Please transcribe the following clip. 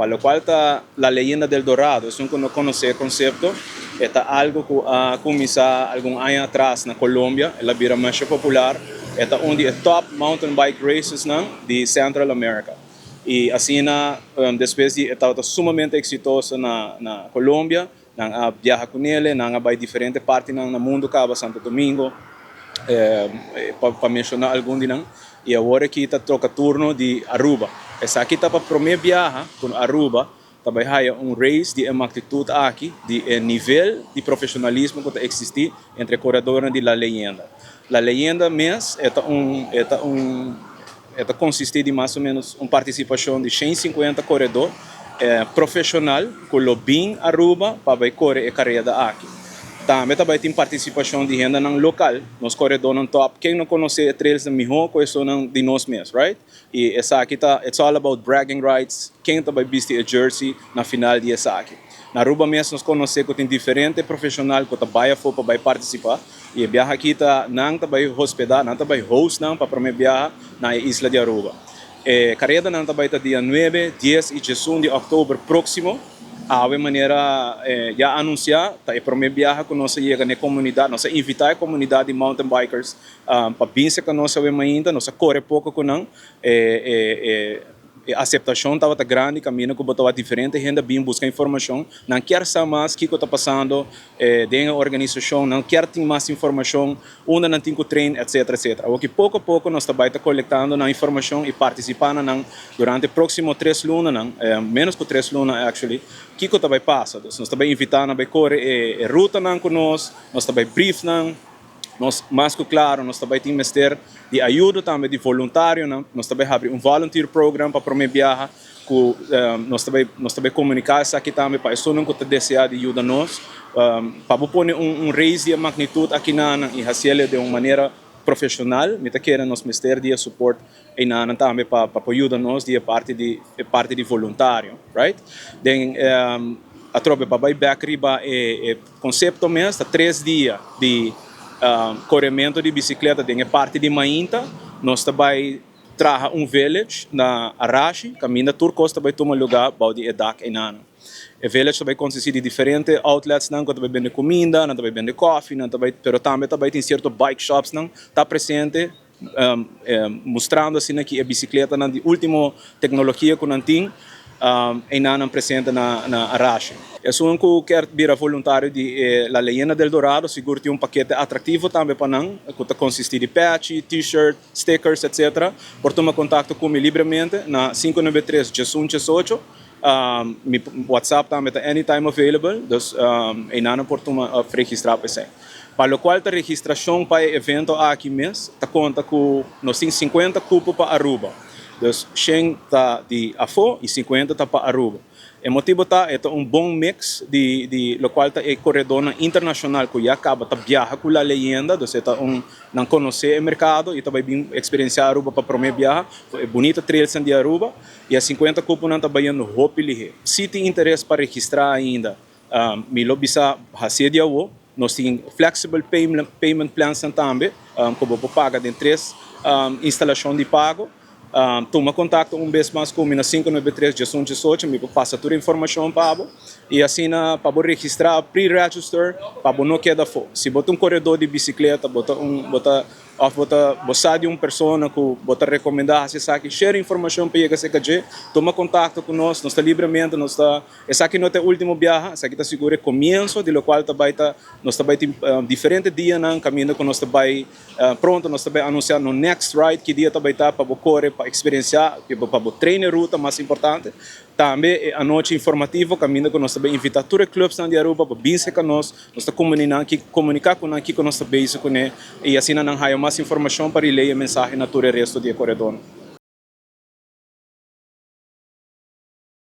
Pa locual ta La Leyenda del Dorado, esun cu no conoce e concepto, e ta algo cu a cuminsa algun aña atras na Colombia, el a bira masha popular, e ta un di e top mountain bike racesnan di Central America. Y asina despues di e tabata sumamente exitoso na Colombia, nan a biaha cu nele, nan a bay diferente partinan na mundo caba, Santo Domingo, pa menciona algun di nan, y awor aki ta toca turno di Aruba. Esaki ta pa prome biaha cu Aruba ta bay haya un race di e magnitud aki, di e nivel di profesionalismo cu ta existi entre coredornan di La Leyenda. La Leyenda mes e ta un e ta un e ta consisti di mas o menos un participacion di 150 coredor profesional cu lo bin Aruba pa bay core e careda aki. Tambe ta bay tin participacion di hendenan local, nos coredornan top, ken no conoce e trailsnan miho cu esunnan di nos mes, right? Y esaki ta, it's all about bragging rights, ken ta bay bisti e jersey na final di esaki. Na Aruba mes nos conoce cu tin diferente profesional cu ta bay afo pa bay participa y e biaha aki ta nan ta bay hospeda, nan ta bay host nan pa prome biaha na e isla di Aruba. E caredanan ta bay ta dia 9, 10 y 11 di october proximo. Awe manera ya anuncia ta e prome biaha cu nos a yega na e comunidad, nos a invita e comunidad di mountain bikers pa binse cu nos awe mainta, nos a core poco cu nan, e aceptacion tabata grandi, caminda cu bo tabata diferente hende a bin busca informacion, nan kier sa mas kico ta pasando den e organisacion, nan kier tin mas informacion, unda nan tin cu train, etcetera, etcetera. Awoki poco a poco nos ta bay ta colectando nan informacion y participa na nan durante e proximo 3 lunanan, menos cu 3 luna actually, kico ta bay pasa. Dus nos ta bay invita nan bay core e rutanan cu nos, nos ta bay brief nan. Nos mas cu claro nos ta bay tin mester di ayudo tambe di voluntarionan. Nos ta bay habri un volunteer program pa prome biaha cu nos ta bay comunica esaki tambe pa esunnan cu ta desea di yuda nos pa bo pone un race di magnitud aki nan y haciele di un manera profesional. Mi ta kere nos mester di support einan tambe pa yuda nos di e parti di voluntario, right? Den atrobe pa bay back riba e concepto mes, ta 3 dia di coremento di bicicleta. Den e parti di mainta nos ta bay traha un village na Arashi, caminda tur cos ta bay tuma lugar bou di e dak einan. E village ta bay consisti di diferente outlets nan cu ta bay bende cuminda, nan ta bay bende coffee, nan ta bay, pero tambe ta bay tin cierto bike shops nan ta presente mustrando asina cu e bicicleta nan di ultimo tecnologia cu nan tin einan presente na Arashi. Esun cu kier bira voluntario di La Leyenda del Dorado, sigur tin un pakete atractivo tambe pa nan, cu ta consisti di patch, t-shirt, stickers, etc. Por tuma contacto cu mi libremente na 593 1118. Mi WhatsApp tambe ta anytime available, dus einan por tuma registra pa esey. Pa locual ta registracion pa e evento aki mes, ta conta cu nos tin 50 cupo pa Aruba. Dus 100 ta di afo y 50 ta pa Aruba. E motibo ta, e un bon mix di locual ta e coredor internacional cu ya caba ta biaha cu La Leyenda, dus ta un nan conoce e mercado y tambe bin experiencia Aruba pa prome biaha, e bunita trails di Aruba, y e 50 cupo nan ta bayendo hopi lihe. Si tin interes pa registra ainda, mi lo bisa haci di awo. Nos tin flexible payment plans tambe, cu bo paga den tres instalacion di pago. Tuma contacto un bes mas cu mi na 593 1118, mi pasa tur informacion pa bo y asina pa bo registra, pre-register, pa bo no keda afo. Si bo ta un coredor di bicicleta, bo ta un bo ta of bo ta bo sa di un persona cu bo ta recomenda haci esaki, share informacion pa yega cerca dje, tuma contacto cu nos, nos ta libremente, nos ta esaki no ta e ultimo biaha, esaki ta sigur e comienso di locual ta bay ta nos ta bay tin diferente dianan caminda cu nos ta bay pronto nos ta bay anuncia no next ride ki dia ta bay ta pa bo core, pa experiencia, pa bo train e ruta mas importante. Tambe e anochi informativo caminda cu nos ta bay invita tur e clubs di Aruba pa bin cerca nos, nos ta comunica comunica cu nan kico nos ta bezig cune y asina nan haya mas informacion pa relay e mensahe na tur e resto di e coredor.